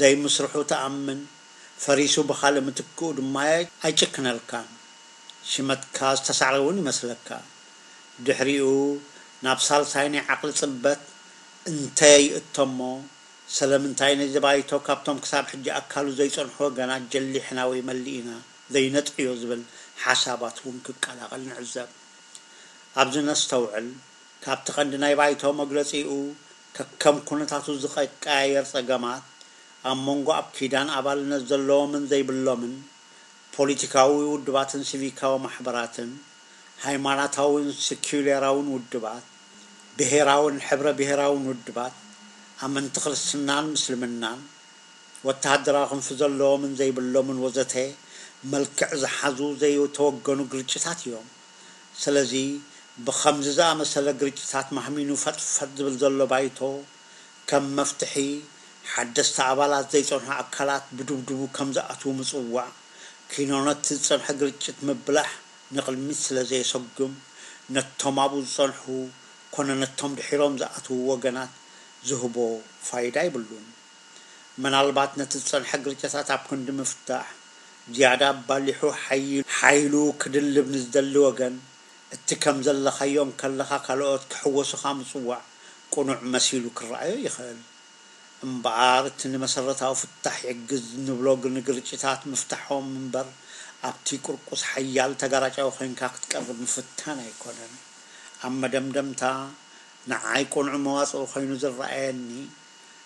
ዘይምስርሑ ትኣምን፣ ፈሪሱ ብኻልእ ምትክኡ ድማ ኣይጭክነልካን። ሽመትካ ዝተሳዕረ እውን ይመስለካ። ድሕሪኡ ናብ ሳልሳይ ናይ ዓቕሊ ጽበት እንተ ይእቶ እሞ፣ ስለምንታይ ነዚ ባይቶ ካብቶም ክሳብ ሕጂ ኣካሉ ዘይጸንሑ ወገናት ጀሊሕና ወይ መሊእና ዘይነጥዕዮ ዝብል ሓሳባት እውን ክቀላቐል ንዕዘብ። ኣብዚ ነስተውዕል፣ ካብቲ ቀንዲ ናይ ባይቶ መግለጺኡ፣ ከከም ኩነታቱ ዝቀቀያየር ጸገማት፣ ኣብ መንጎ ኣብ ኪዳን ኣባልነት ዘለዎምን ዘይብሎምን፣ ፖሊቲካዊ ውድባትን ሲቪካዊ ማሕበራትን፣ ሃይማኖታውን ሰኩላራውን ውድባት፣ ብሄራውን ሕብረ ብሄራውን ውድባት፣ ኣመንቲ ክርስትናን ምስልምናን፣ ወተሃደራዊ ክንፊ ዘለዎምን ዘይብሎምን ወዘተ፣ መልክዕ ዝሓዙ ዘይተወገኑ ግርጭታት እዮም። ስለዚ፣ ብኸምዚ ዝኣመሰለ ግርጭታት ማህሚኑ ፈጥፈጥ ዝብል ዘሎ ባይቶ፣ ከም መፍትሒ፣ ሓደስቲ ኣባላት ዘይጸንሑ ኣካላት ብድብድቡ ከም ዝኣትዉ ምጽዋዕ፣ ኪኖ ነቲ ዝጸንሐ ግርጭት ምብላሕ ንቕድሚት ስለ ዘየሰጉም፣ ነቶም ኣብኡ ዝጸንሑ ኮነ ነቶም ድሒሮም ዝኣትዉ ወገናት ዝህቦ ፋይዳ የብሉን። ምናልባት ነቲ ዝጸንሐ ግርጭታት ኣብ ክንዲ ምፍታሕ፣ ዝያዳ ኣባሊሑ ሓይ-፣ ሓይሉ ክድልብ ንዝደሊ ወገን፣ እቲ ከም ዘለኻዮ እንከለኻ ካልኦት ክሕወሱኻ ምጽዋዕ ቅኑዕ መሲሉ ክረኣዮ ይኽእል። እምበኣር፣ እቲ ንመሰረታዊ ፍታሕ ይሕግዝ እንብሎ ግን ንግርጭታት ምፍታሖም እምበር፣ ኣብቲ ቁርቁስ ሓያል ተጋራጫዊ ኮይንካ ክትቀርብ ምፍታን ኣይኮነን። ኣብ መደምደምታ፣ ንዓይ ቅኑዕ መዋጽኦ ኮይኑ ዝረኣየኒ፣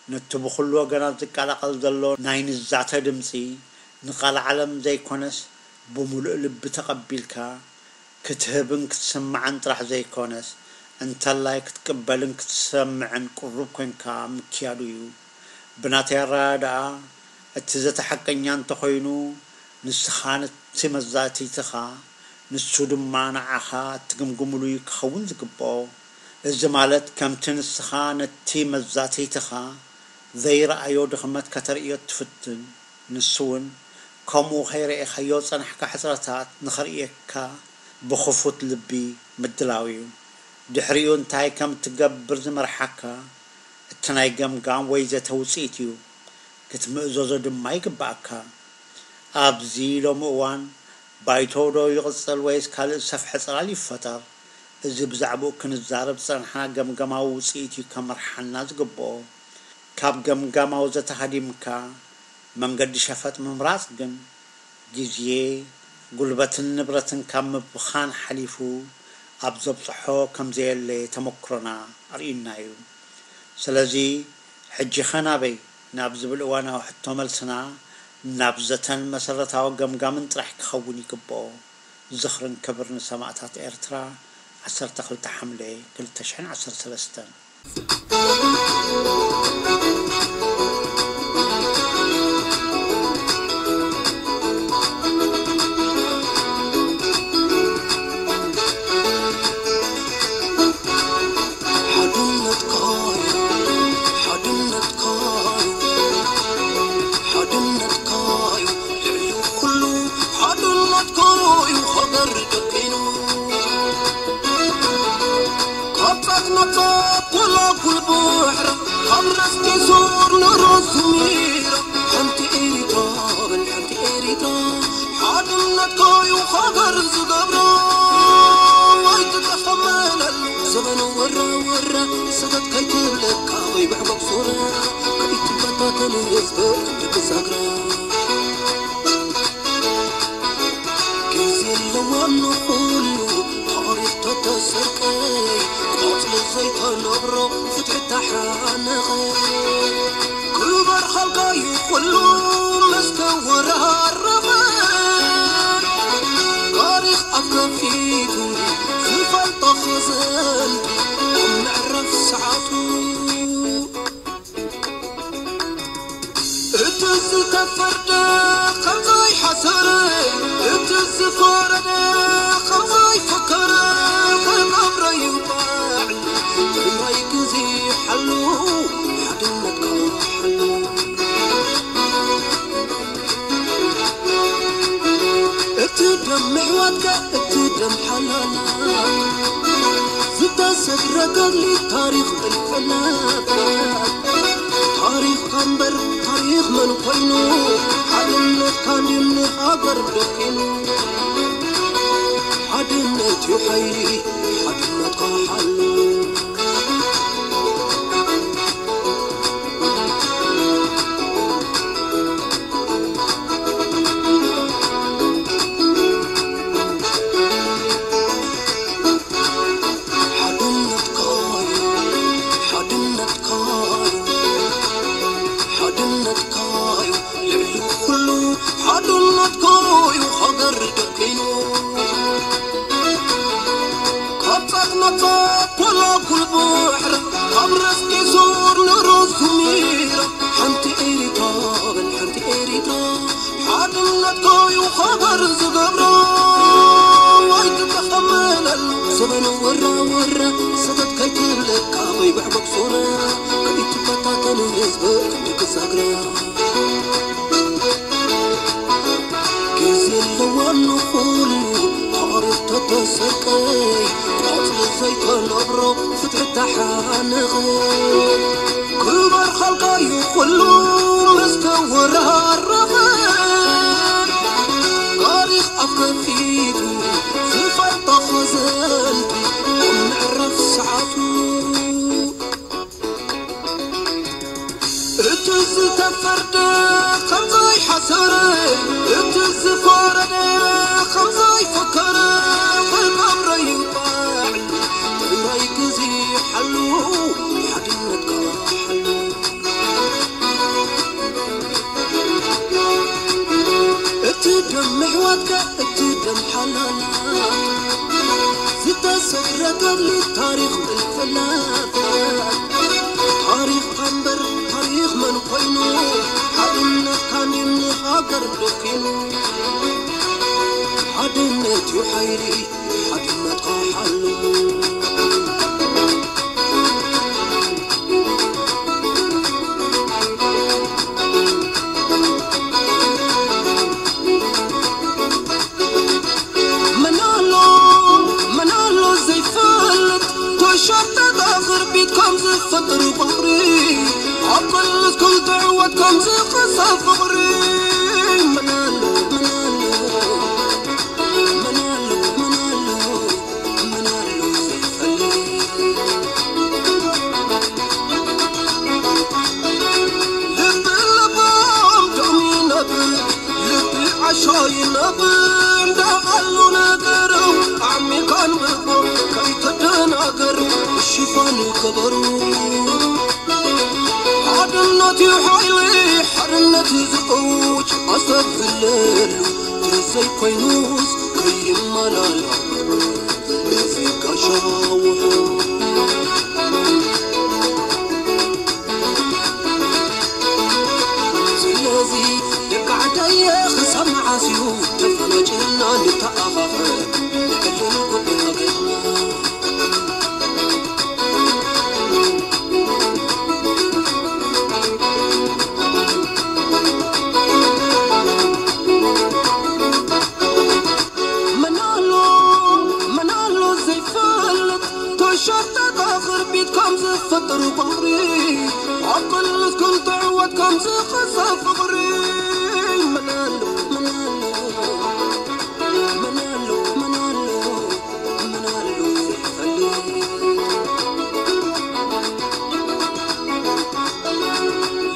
ነቲ ብኹሉ ወገናት ዝቀላቐል ዘሎ ናይ ንዛተ ድምጺ፣ ንቃል ዓለም ዘይኮነስ፣ ብምሉእ ልቢ ተቐቢልካ፣ ክትህብን ክትስምዓን ጥራሕ ዘይኮነስ፣ እንተላይ ክትቅበልን ክትሰምዕን ቅሩብ ኮንካ ምክያዱ እዩ። ብናተይ ኣረዳድኣ፣ እቲ ዘተ ሓቀኛ እንተኾይኑ፣ ንስኻ ነቲ መዛተይትኻ፣ ንሱ ድማ ንዓኻ እትግምግምሉ እዩ ክኸውን ዝግብኦ። እዚ ማለት፣ ከምቲ ንስኻ ነቲ መዛተይትኻ ዘይረኣዮ ድኽመት ከተርእዮ እትፍትን፣ ንሱ እውን ከምኡ ከይረኤኻዮ ዝጸናሕካ ሕጽረታት ንኸርእየካ ብኽፉት ልቢ ምድላው እዩ። ድሕሪኡ እንታይ ከም እትገብር ዝመርሓካ እቲ ናይ ገምጋም ወይ ዘተ ውጽኢት እዩ። ክትምእዘዞ ድማ ይግብኣካ። ኣብዚ ሎሚ እዋን ባይቶ ዶ ይቕጽል ወይስ ካልእ ሰፍሐ ጽላል ይፈጠር? እዚ ብዛዕባኡ ክንዛረብ ዝጸናሕና ገምገማዊ ውጽኢት እዩ ከመርሓና ዝግብኦ። ካብ ገምጋማዊ ዘተ ሃዲምካ መንገዲ ሸፈጥ ምምራጽ ግን፣ ግዜ፣ ጉልበትን ንብረትን ካብ ምብኻን ሓሊፉ ኣብ ዘብጽሖ ከም ዘየለ ተመክሮና ኣርእዩና እዩ። ስለዚ፣ ሕጂ ኸ ናበይ? ናብ ዝብል እዋናዊ ሕቶ መልስና፣ ናብ ዘተን መሰረታዊ ገምጋምን ጥራሕ ክኸውን ይግብኦ። ዝኽርን ክብር ንሰማእታት ኤርትራ፣ ዓሰርተ ክልተ ሓምለ ክልተ ሽሕን ዓሰርተ ሰለስተን። ሓድነትካ እዩ፣ ሓድነትካ እዩ፣ ሓድነትካ እዩ ልዕሊ ኩሉ፣ ሓድነትካ እዩ ሃገር ደቂኑ። ካብ ጻት ናብ ጻት ጎላጉል ባሕሪ፣ ካብ ራስ ቴሶር ንራስ ዙሚራ፣ ሓንቲ ኤሪትራ በል ሓንቲ ኤሪትራ፣ ሓድነትካ እዩ ሃገር ዝገብራ። ኣይትጠኸመለሉ ዘበነ ወራ ወራ፣ ሰተት ከይትብለካ ወይ መሕጎግ ሶራ፣ ከይትበታተን ህዝቢ ክንዲ ክዛግራ። ግዜ ኣለዋ ንኹሉ ታሪኽ ተተሰርቀይ፣ ቆጽሊ ዘይተነብሮ ፍትሒ ተሓነቐ። ክበርኸልካ እዩ ኩሉ መስተወራረቐ። ታሪኽ ኣብ ከፊቱ ዝፈልጦ ክዘልቅ ኣብ ምዕራፍ ሰዓቱ። እቲ ዝተፈርደ ከም ዘይሓሰረ፣ እቲ ዝፈረደ ከም ዘይፈከረ፣ ክገብሮ ይባዕ ጥራይ ግዜ ሓሉ። ደም ምሕዋትካ እቲ ደም ሓላላት ዝተሰግረ ገድሊ ታሪኽ እልፍላት ታሪኽካ እምበር ታሪኽ መን ኮይኑ ሓድነትካ እንድዩ ንሃገር ደቂኑ ሓድነት እዩ ሓይሊ ሓድነትካ ሓሉ ሓድነትካዩ ሓድነትካዩ ሓድነትካዩ ልዕሊ ኩሉ ሓድነትካዩ ሃገር ደኪኑ ካብ ጻት ናብ ጻት ኮላ ኩል ባሕራ ካብ ረስቂ ሱር ንረሱ ሚራ ሓንቲ ኤሪትራ በል ሓንቲ ኤሪትራ ሓድነትካዩ ሃገር ዝገብራ ኣይትጠኸመለሉ ዘበነ ወራ ወራ ሰተት ከይትብለካ ወይ ብሕጎግ ሱረ ከይትበታተን ህዝቢ ክንዲ ክዛግረ ግዜ ኣለዋ ንኹሉ ታሪኽ ተተሰርቀ ቆጽሊ ዘይተነብሮ ፍትሒ ተሓነኸ ክባር ኻልካዩ ኩሉ ምስ ተወራረኸ ታሪኽ ኣፍ ከፊቱ ዝፈልጦ ኸዘንቱ ምዕራፍ ሰዓቱ እቲ ዝተፈርደ ከም ዘይሓሰረ እቲ ዝፈረደ ከም ዘይፈከረ ክገብረ ይባዕ ጥራይ ግዜ ሓሉ ሓድነትካ ሓሉ እቲ ደም ምሕዋትካ እቲ ደም ሓላላት ዝተሰግረ ገድሊ ታሪኽ እልፍላት ታሪኽካ እምበር ታሪኽ መን ኮይኑ ሓድነትካ ንሃገር ደኪኑ ሓድነት እዩ ሓይሊ ሓድነትካ ሓሉ መናሎ መናሎ ዘይፈልጥ ተሸጠጠ ክርቢት ከም ዝፈጥር ባሕሪ ኣብ መለስ ክልተዕወት ከም ዝኸሰብ ፍቕሪ መናሎ መናሎ መናሎ መናሎ መናሎ ዘይፈልጥ ልቢ ለባም ደሚ ነብር ልቢ ዓሻ ይነብር እንዳኣሉ ነገረው ኣሚካን ብቦ ከይተደናገር ሽፋን ከበሩ ሓድነት እዩ ሓይሊ ሓርነት ዝእውጅ ኣሰብ ዝለሉ ተዘይኮይኑስ ከይመላላ እዚ ጋሻ ውሑ ስለዚ ደቂ ዓደየ ክሳብ መዓስ እዩ ተፈናጭልና ንተኣኻኸብ ንዕልል ጉዳይ ሃገርና መናሎ መናሎ ዘይፈልጥ ተሸጠጠ ክርቢት ከም ዝፈጥር ባህሪ ኣብ ቅልስ ክንትዕወት ከም ዝኸሰብ ፍቕሪ መናሎ መናሎ መናሎ መናሎ መናሎ ዘይፈልጥ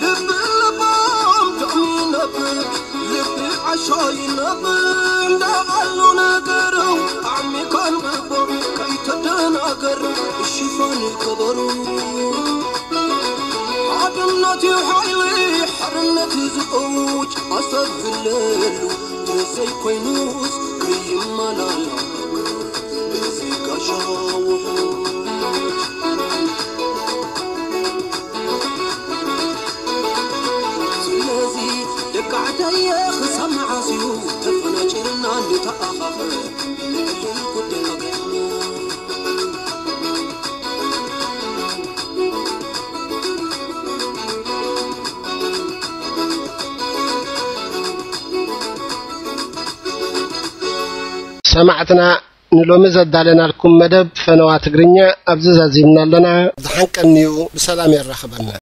ልቢ ለባም ደሚ ነብር ልቢ ዓሻ ይነብር እንዳኣሉ ነገረው ኣሚካን ብቦ ከይተደናገር ሽፋን ከበሩ ሓድነት እዩ ሓይሊ ሓርነት ዝእውጅ ኣሰብ ዝለሉ ተዘይኮይኑስ ከይመላላ እዚ ጋሻ ውሑ ስለዚ ደቂ ዓደየ ክሳብ መዓስ እዩ ተፈናጭርና ንተኣኻኸብ ንዕልል ጉዳይ ሃገርና ሰማዕትና፣ ንሎሚ ዘዳለናልኩም መደብ ፈነዋ ትግርኛ ኣብዚ ዛዚምና ኣለና። ዝሓንቀንዩ ብሰላም የራኽበና።